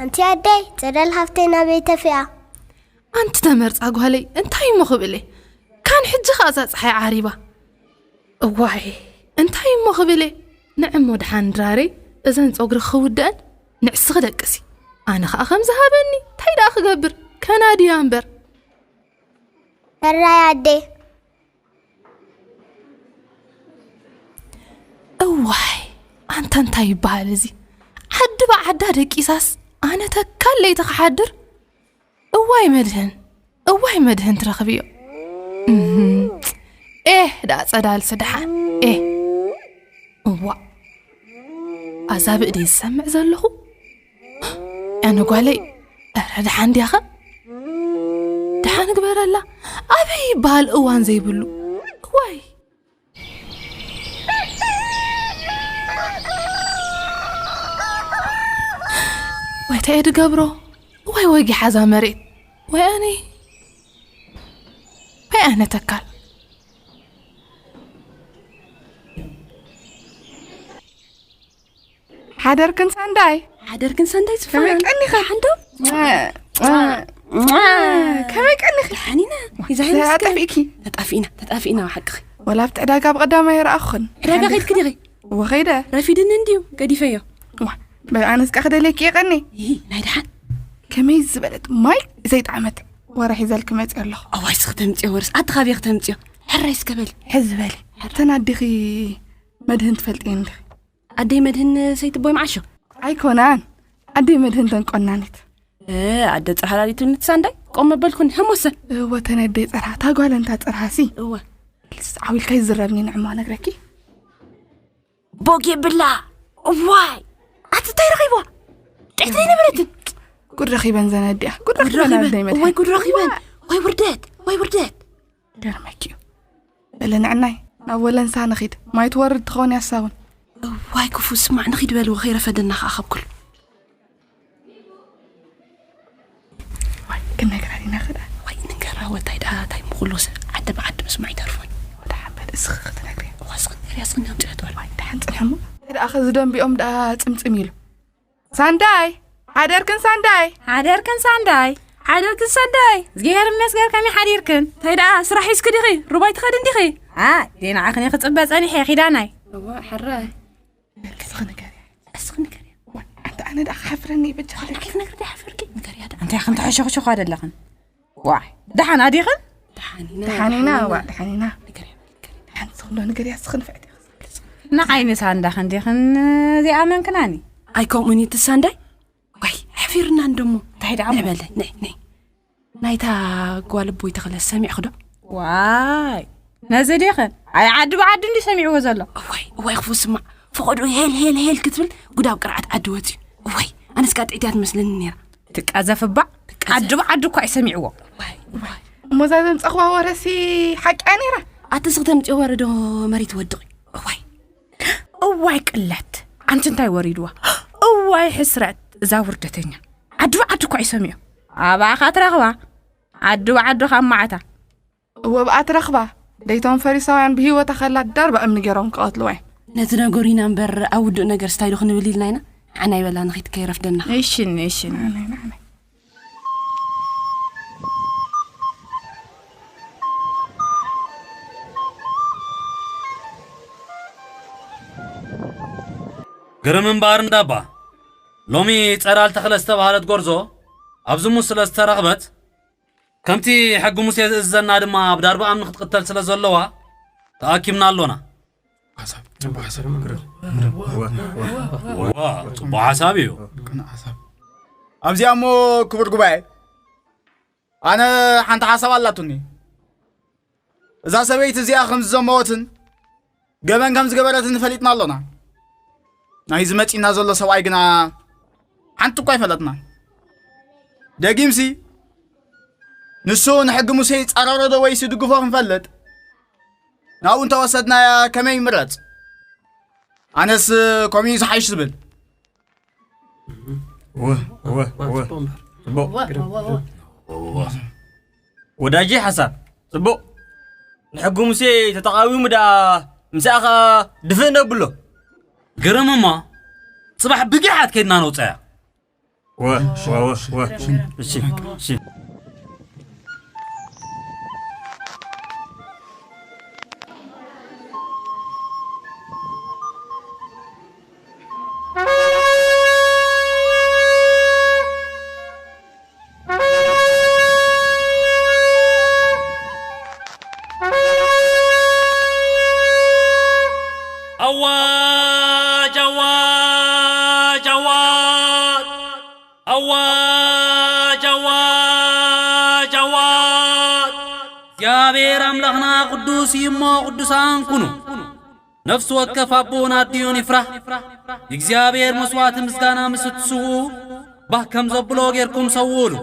ኣንቲ ኣደይ፣ ጽለል ሃፍተይ ናበይ ተፊኣ? ኣንቲ ተመርጻ ጓለይ፣ እንታይ እሞ ክብል እየ? ካን ሕጂ ኸኣ እዛ ጸሓይ ዓሪባ። እዋይ፣ እንታይ እሞ ክብል እየ? ንዕሞ ደሓን ድራረይ፣ እዘን ጸጉሪ ክውድአን ንዕስኺ ደቅሲ። ኣነ ኸኣ ከም ዝሃበኒ እንታይ ደኣ ክገብር? ከናድያ እምበር። ሕራይ ኣደይ። እዋይ፣ ኣንታ እንታይ ይበሃል እዚ? ዓዲ ብዓዳ ደቂሳስ ኣነ ተካል ለይቲ ክሓድር? እዋይ መድህን፣ እዋይ መድህን ትረኽብዮ። እህም፣ ኤህ፣ ደኣ ጸዳልሲ ደሓን፣ ኤህ። እዋእ፣ ኣዛብእ ድየ ዝሰምዕ ዘለኹ? ኣነ ጓለይ፣ ኧረ ደሓን ድያኸ? ደሓን ግበረላ። ኣበይ ይበሃል እዋን ዘይብሉ? እዋይ። ወይ እንታይ እየ ድገብሮ? ወይ ወይ ጊሓዛ መሬት። ወይ ኣነ። ወይ ኣነ ተካል። ሓደርክን ሳንዳይ? ሓደርክን ሳንዳይ ዝፋ? ከመይ ቀኒኸ? ሓንዶ? ከመይ ቀኒኺ? ደሓን ኢና። ይዛ ይመስገን። ተጣፊእኪ? ተጣፊእና፣ ተጣፊእና፣ ሓቅኺ። ወላ ኣብቲ ዕዳጋ ብቐዳማይ ይረኣኹኽን። ዕዳጋ ከይድኪ ዲኺ? እወ ከይደ። ረፊድኒ እንድዩ፣ ገዲፈዮ። ዋ፣ በል ኣነስ ከኣ ክደልየኪ እየ ቀኒ። ይሂ፣ ናይ ደሓን። ከመይ ዝበለት ማይ ዘይጠዓመት ወረ ሒዘልኪ መፅእ ኣለኹ። እዋይ፣ እስኺ ተምፅዮ ወርስ፣ ኣቲ ካበይ ክተምፅዮ? ሕራይ እስከ በሊ። ሕዚ በሊ። ሕራይ። ተን ኣዲኺ መድህን ትፈልጥየን ዲኺ? ኣደይ መድህን ሰይትቦይ መዓሾ? ኣይኮናን። ኣደይ መድህን ተን ቆናኒት። እ፣ ኣደ ጽርሃ ላሊት ንትሳንዳይ? ቆም መበልኩን፣ ህሞሰ። እወ፣ ተን ኣደይ ጽርሃ፣ እታ ጓል እንታ ጽርሃ ሲ። እወ። ልስ ዓው ኢልካ ይዝረብኒ ንዕማ ነግረኪ። ቦጌ ብላ። እዋይ። ኣቲ እንታይ ረኺብዋ? ጥዕቲ ኣይነበረትን። ጉድ ረኺበን ዘን ኣዲኣ። ጉድ ጉድ ረኺበን ረኺበን። ኣደይ መድህን። እዋይ፣ ጉድ ረኺበን። ዋእ። ወይ ውርደት፣ ወይ ውርደት። ገርመኪ እዩ። በለ ንዕናይ፣ ናብ ወለንሳ ንኺድ። ማይ ትወርድ ትኸውን እያ እሳ እውን። እዋይ ክፉ ስማዕ፣ ንኺድ በልዎ፣ ከይረፈደና ኸዓ ካብ ኩሉ። ዋይ፣ ክንነግራ ዲና ኸዳ? ዋይ፣ ንንገራ፣ ወታይ ደኣ፣ ታይ ምኹሎስ፣ ዓዲ ብዓዲ ምስማዕ ይተርፎን። ወደ ሓበል እስኺ ክትነግሪ። እዋ፣ እስኺ ንገርያ፣ እስኺ ንገርያ፣ እስኺ ንገርያ፣ እስኺ ንገርያ። ዋይ፣ ደሓን ጽንሐሞ። ደኣ ኸዚ ደንቢኦም ደኣ ጽምጽም ኢሉ። ሳንዳይ፣ ሓደርክን ሳንዳይ? ሓደርክን ሳንዳይ? ሓደርክን ሳንዳይ? እግዚኣብሔር ይመስገን፣ ከመይ ሓዲርክን? እንታይ ደኣ ስራሕ ሒዝኪ ዲኺ? ሩባይ ትኸዲ እንዲኺ? ኣ፣ ደይ ንዓኽን እየ ክጽበ ጸኒሐ፣ ኪዳናይ። እዋ፣ ሕራይ። እስኺ ንገርያ። እስኺ ንገርያ። ዋ፣ ኣንተ ኣነ ደኣ ክሓፍረኒ እዩ፣ በጃ። ዋላ ከይትነግሪ ደኣ ሓፍርኪ። ንገርያ ደኣ። እንታይ ክንተሐሸኹሸኹ ኣደለኽን? ዋይ፣ ደሓን ኣዲኽን? ደሓን ኢና፣ ደሓን ኢና፣ ደሓን ኢና። ዋ፣ ደሓን ኢና። ንገርያ፣ ንገርያ። ሓንቲ ዝኾነ ንገርያ፣ እስኺ ንፍዕቲ። ንዓይ ምሳንዳ ክንዲኽን ዘይኣመንክናኒ? ኣይ፣ ከምኡኒ ትሳንዳይ? ዋይ፣ ኣሕፊርና እንደሞ። እንታይ ደኣ እሞ? ንዕበለ፣ ነይ፣ ነይ። ናይታ ጓል ኣቦይ ተኽለ ሰሚዕኺ ዶ? ዋይ፣ ነዚ ዲኽን? ኣይ፣ ዓዲ ብዓዲ እንዲ ሰሚዕዎ ዘሎ። እዋይ፣ እዋይ፣ ክፉ ስማዕ። ፈቐዶ ሄል፣ ሄል፣ ሄል ክትብል ጉዳብ ቅርዓት ዓዲ ወፂኡ። እዋይ፣ ኣነስ ቃጥዒት እያ ትመስለኒ ነይራ። ትቃዘፍ እባ። ትቃዘፍ። ዓዲ ብዓዲ እኳ እዩ ሰሚዕዎ። እዋይ፣ እዋይ። እሞ እዛ ዘምፀኽዋ ወረሲ ሓቂ እያ ነይራ? ኣቲ ስኽ ተምፅኦ ወረ ዶ መሬት ወድቕ እዩ። እዋይ። እዋይ ቅለት። ኣንቲ እንታይ ወሪድዋ? እዋይ ሕስረት። እዛ ውርደተኛ። ዓዲ ብዓዲ እኳ እዩ ሰሚዑ። ኣባኻ ትረኽባ። ዓዲ ብዓዲ ካብ ማዕታ። እወ ብኣ ትረኽባ። ደይቶም ፈሪሳውያን ብህይወታ ከላ ዳርባ እምኒ ገይሮም ክቐትልዋ እዮም። ነቲ ነገሩ ኢና እምበር ኣብ ውዱእ ነገር ስታይ ዶ ክንብል ኢልና ኢና። ዓና ይበላ ንኺድ ከይረፍደና። እሽን፣ እሽን። ዓና፣ ዓና፣ ዓና። ግርም እምበኣር እንዳባ፣ ሎሚ ጸዳል ተኽለ ዝተባህለት ጎርዞ ኣብ ዝሙት ስለ ዝተረኽበት፣ ከምቲ ሕጊ ሙሴ ዝእዝዘና ድማ ብዳርባ እምኒ ክትቕተል ስለ ዘለዋ፣ ተኣኪብና ኣሎና። ሓሳብ፣ ጽቡቕ ሓሳብ። ዋ፣ ጽቡቕ ሓሳብ እዩ። ቅኑዕ ሓሳብ። ኣብዚኣ እሞ ክቡር ጉባኤ፣ ኣነ ሓንቲ ሓሳብ ኣላቱኒ። እዛ ሰበይቲ እዚኣ ከም ዝዘመወትን ገበን ከም ዝገበረትን ፈሊጥና ኣሎና። ናይዚ መጺና ዘሎ ሰብኣይ ግና ሓንቲ እኳ ኣይፈለጥናን። ደጊምሲ ንሱ ንሕጊ ሙሴ ይጻረሮ ዶ ወይስ ይድግፎ ክንፈልጥ፣ ናብኡ እንተወሰድናያ ከመይ ይምረጽ? ኣነስ ከምኡ እዩ ዝሓይሽ ዝብል። ወ-፣ ወ-፣ ወ-፣ ጽቡቕ። ወ-፣ ወ-፣ ወ-፣ ወ-፣ ወዳጄ ሓሳብ ጽቡቕ። ንሕጊ ሙሴ ተተቓዊሙ ደኣ ምሳኻ ድፍእ ነብሎ። ግርም እሞ፣ ጽባሕ ብጊሓት ከይድና ነውጸያ። ወ-፣ ወ-፣ ወ-፣ ወ-፣ እሺ፣ እሺ። ኣዋጅ፣ ኣዋጅ፣ ኣዋጅ! ኣዋጅ፣ ኣዋጅ፣ ኣዋጅ! እግዚኣብሔር ኣምላኽና ቅዱስ እዩ እሞ ቅዱሳን ኩኑ። ነፍሲ ወከፍ ኣቦን ኣዲኡን ይፍራህ። ንእግዚኣብሔር መስዋዕቲ ምስጋና ምስ እትስውኡ፣ ባህ ከም ዘብሎ ጌርኩም ሰውኡሉ።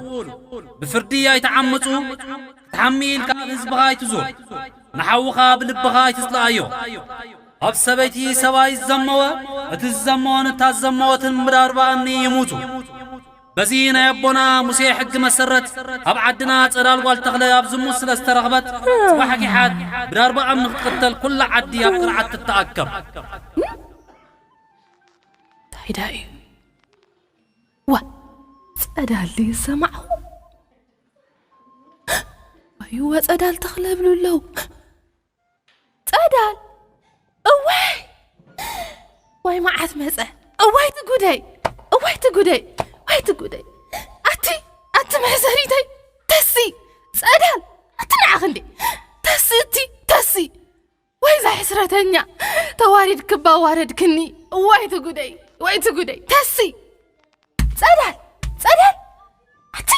ብፍርዲ ኣይትዓምፁ፣ ክትሓሚ ኢልካ ኣብ ህዝብኻ ኣይትዙር። ንሓውኻ ብልብኻ ኣይትጽልኣዮ። ኣብ ሰበይቲ ሰብኣይ ዝዘመወ፣ እቲ ዝዘመወን እታ ዝዘመወትን ብዳርባ እምኒ ይሙቱ። በዚ ናይ ኣቦና ሙሴ ሕጊ መሰረት፣ ኣብ ዓድና ጸዳል ጓል ተኽለ ኣብ ዝሙት ስለ ዝተረኽበት፣ ጽባሕ ጊሓት ብዳርባ እምኒ ክትቅተል ኩላ ዓዲ ኣብ ቅርዓት ትተኣከብ። እንታይ ደኣ እዩ? ዋ፣ ጸዳል ድዩ ዝሰማዕኹ? ዋይወ ጸዳል ተኽለ ይብሉ ኣለዉ። ጸዳል! እዋይ! ዋይ መዓት መጸ። እዋይ ትጉደይ! እዋይ ትጉደይ! ዋይ ትጉደይ! ኣቲ፣ ኣቲ መሕሰሪተይ! ተሲ! ጸዳል! ኣቲ ንዓኺ እንዴ! ተሲ እቲ! ተሲ! ወይ እዛ ሕስረተኛ! ተዋሪድኪ እባ ኣዋረድክኒ! እዋይ ትጉደይ! ወይ ትጉደይ! ተሲ! ጸዳል! ጸዳል! ኣቲ!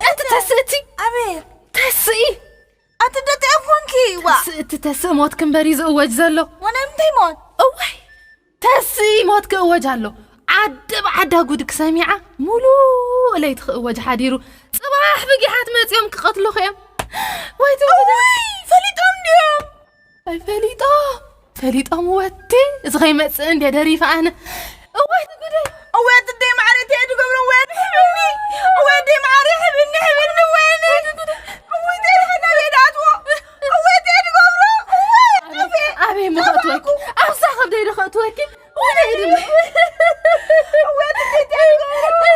ኣቲ ተስእቲ! ኣቤት! ተስኢ! ኣቲ ደቂ ኮንኪ! ዋ! ተስእቲ ተስእ ሞት ክንበሪ ዝእወጅ ዘሎ! ወናይ ምንታይ ሞት? እዋይ! ተስኢ ሞት ክእወጅ ኣሎ! ዓዲ ብዓዳ ጉድ ክሰሚዓ ሙሉእ ለይቲ ክእወጅ ሓዲሩ! ጽባሕ ብጊሓት መጺኦም ክቐትሉኺ እዮም! ወይ ትውዳ! እዋይ! ፈሊጦም ድዮም? ኣይፈሊጦ ፈሊጦም ወቲ እዚ ኸይመጽእ እንደ ደሪፈ ኣነ። እዋይ ትጉደይ! እዋይ ኣደይ ማዕረይ እንታይ ድገብሮ እዋይ ድሕብኒ! እዋይ ኣደይ ማዕረይ ሕብኒ ሕብኒ እዋይ ኣነ! እዋይ እንታይ ድኸና ቤዳትዎ! እዋይ እንታይ ድገብሮ! እዋይ ኣደይ! ኣበይ እሞ ከእትወኪ? ኣብዛ ከብደይ ዶ ከእትወኪ? እዋይ እንታይ ድገብሮ! እዋይ ኣደይ እንታይ ድገብሮ! እዋይ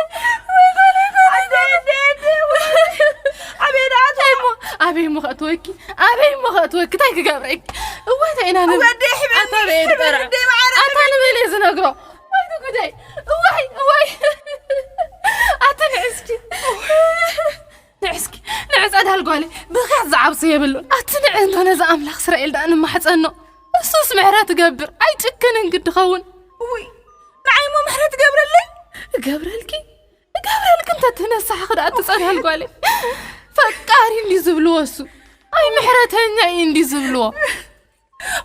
ኣደይ ኣደይ ኣደይ! ኣበይ ድኣትዎ! ኣበይ እሞ ከእትወኪ? ኣበይ እሞ ከእትወኪ እንታይ ክገብረኪ? እዋይ እንታይ ኢና ንብል? ወደይ ሕብኒ፣ ኣታ በየ ድቀራ? ወደይ ማዕረ ኣታ ንበል እየ ዝነግሮ። ወይ ጉደይ! እዋይ! እዋይ! ኣቲ ንዕስኪ! ንዕስኪ! ንዕጸ ዳል ጓለይ! ብኽያት ዝዓብሶ የብሉን። ኣቲ ንዕ እንዶ ነዚ ኣምላኽ እስራኤል ደኣ ንማሕጸኖ። እሱስ ምሕረት እገብር፣ ኣይጭክንን ግዲ ኸውን። ውይ! ንዓይ እሞ ምሕረት እገብረለይ? እገብረልኪ? እገብረልኪ እንተ ትነሳሕኺ ደኣ ትጸንሃል ጓለይ። ፈቃሪ እንዲ ዝብልዎ እሱ። ኣይ ምሕረተኛ እዩ እንዲ ዝብልዎ።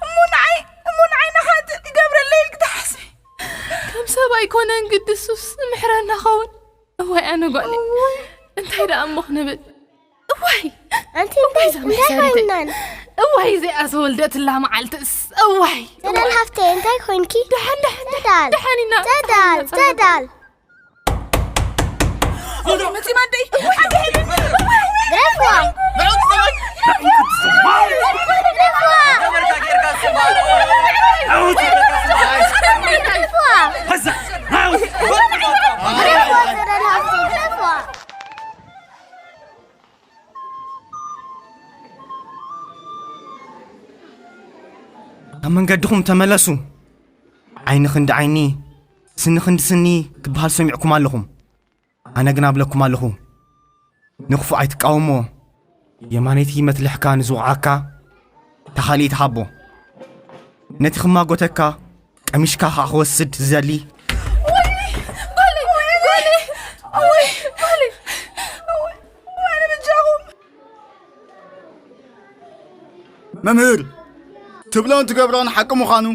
እሞ ንዓይ፣ እሞ ንዓይ ንሓጥእ ክገብረለይ ኢልኪ ትሓስቢ? ከም ሰብ ኣይኮነን ግዲ እሱስ ምሕረና ኸውን። እዋይ ኣነ ጓለይ። እንታይ ደኣ እሞ ክንብል? እዋይ! ኣንቲ እዋይ እንታይ፣ እዛ እንታይ መሕሰሪተይ። ኮይናን? እዋይ እዚኣ ዝወልደትላ መዓልትስ። እዋይ! ጸዳል እዋይ! ሃፍተይ እንታይ ኮይንኪ? ደሓን፣ ደሓን፣ ደሓን፣ ጸዳል! ደሓን ኢና። ጸዳል! ጸዳል! ጸዳል! ግረፍዋ! ግረፍዋ! ግረፍዋ! ግረፍዋ! ጸዳል ሃፍተይ ግረፍዋ! ካብ መንገድኹም ተመለሱ። ዓይኒ ክንዲ ዓይኒ፣ ስኒ ክንዲ ስኒ ክበሃል ሰሚዕኩም ኣለኹም። ኣነ ግና እብለኩም ኣለኹ፣ ንክፉእ ኣይትቃወሞ። የማነይቲ መትልሕካ ንዝወቕዓካ፣ እታ ካልኣይቲ ሃቦ። ነቲ ክማጎተካ፣ ቀሚሽካ ኸዓ ክወስድ ዝደሊ። ወይኒ! ጓለይ! ጓለይ! እወይ! ጓለይ! እወይ! እወይ! ኣነ በጃኹም! መምህር፣ ትብሎን ትገብሮን ሓቂ ምዃኑ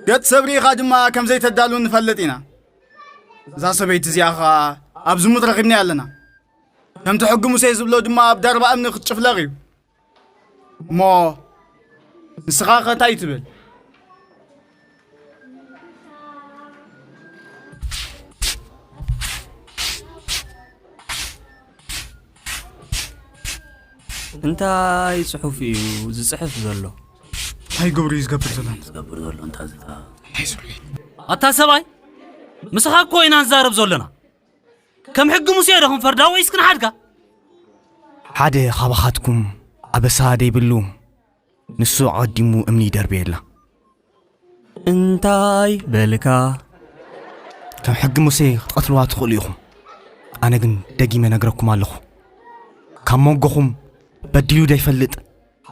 ገጽ ሰብ ርኢኻ ድማ ከም ዘይተዳሉ ንፈልጥ ኢና። እዛ ሰበይቲ እዚኣ ኸኣ ኣብ ዝሙት ረኺብናያ ኣለና። ከምቲ ሕጊ ሙሴ ዝብሎ ድማ ኣብ ዳርባ እምኒ ክትጭፍለቕ እዩ። እሞ ንስኻ ኸ እንታይ ትብል? እንታይ ጽሑፍ እዩ ዝጽሕፍ ዘሎ? እንታይ ግብሩ እዩ ዝገብር ዘሎ? ዝገብር ዘሎ እንታ ዝታ እንታይ ዝብሉ እዩ? ኣታ ሰብኣይ፣ ምሳኻ እኮ ኢና ንዛረብ ዘለና። ከም ሕጊ ሙሴ ዶ ክንፈርዳ ወይስ ክንሓድጋ? ሓደ ካባኻትኩም ኣበሳ ደይብሉ ንሱ ኣቐዲሙ እምኒ ይደርብየላ። እንታይ በልካ? ከም ሕጊ ሙሴ ክትቐትልዋ ትኽእሉ ኢኹም። ኣነ ግን ደጊመ ነግረኩም ኣለኹ። ካብ መንጎኹም በዲሉ ደይፈልጥ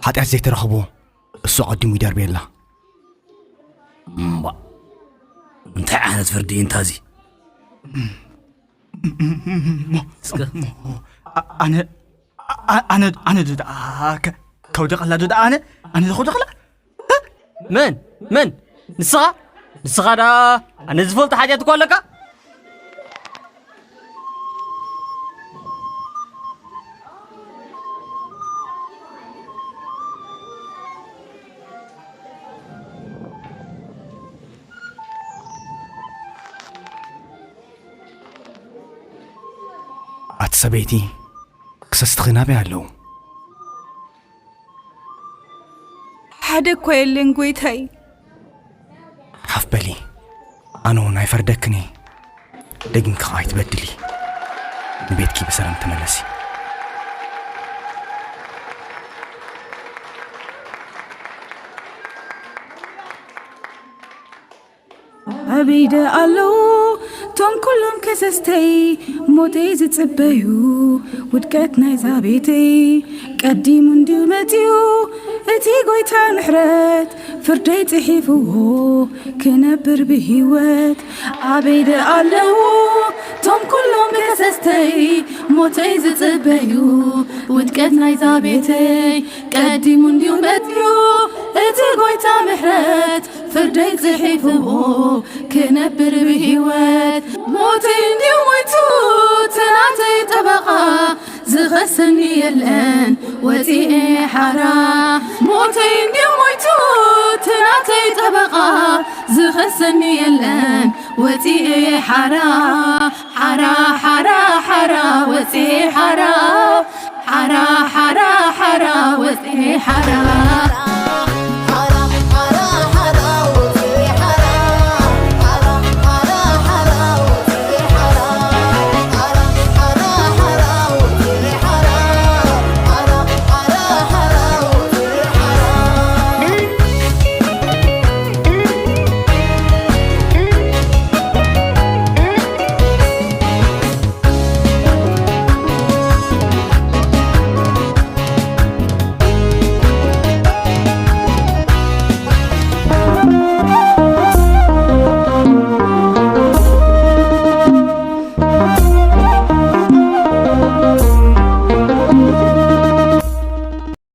ሓጢኣት ዘይተረኽቦ እሱ ኣቐዲሙ ይደርብየላ። እምባ እንታይ ዓይነት ፍርዲ እዩ እንታዚ? እስከ ኣነ ኣነ ኣነ ድኣ ከውደቐላ ድኣ ኣነ ኣነ ዝኸውደቕላ መን መን ንስኻ ንስኻ ዳ ኣነ ዝፈልጦ ሓጢኣት እኮ ኣለካ። ኣቲ ሰበይቲ ክሰስትኺ ናበይ ኣለዉ? ሓደ እኳ የለን ጎይታይ። ሓፍ በሊ፣ ኣነ እውን ኣይፈርደክን እየ። ደጊምኪ ኸዓ ኣይትበድሊ። ንቤትኪ ብሰላም ተመለሲ። ኣበይ ደ ኣለዉ ቶም ኩሎም ከሰስተይ ሞተይ ዝጽበዩ ውድቀት ናይዛ ቤተይ ቀዲሙ እንድዩ መጽዩ እቲ ጎይታ ምሕረት ፍርደይ ጽሒፍዎ ክነብር ብህይወት ኣበይ ደ ኣለዉ ቶም ኩሎም ከሰስተይ ሞተይ ዝጽበዩ ውድቀት ናይዛ ቤተይ ቀዲሙ እንድዩ መጽዩ እቲ ጎይታ ምሕረት ፍርደይ ጽሒፍዎ ክነብር ብህይወት ሞተይ እንድዩ ሞይቱ እቲ ናተይ ጠበቓ ዝኸሰኒ የለን ወፂኤ ሓራ ሞተይ እንድዩ ሞይቱ እቲ ናተይ ጠበቓ ዝኸሰኒ የለን ወፂኤ ሓራ ሓራ ሓራ ሓራ ወፂኤ ሓራ ሓራ ሓራ ሓራ ወፂኤ ሓራ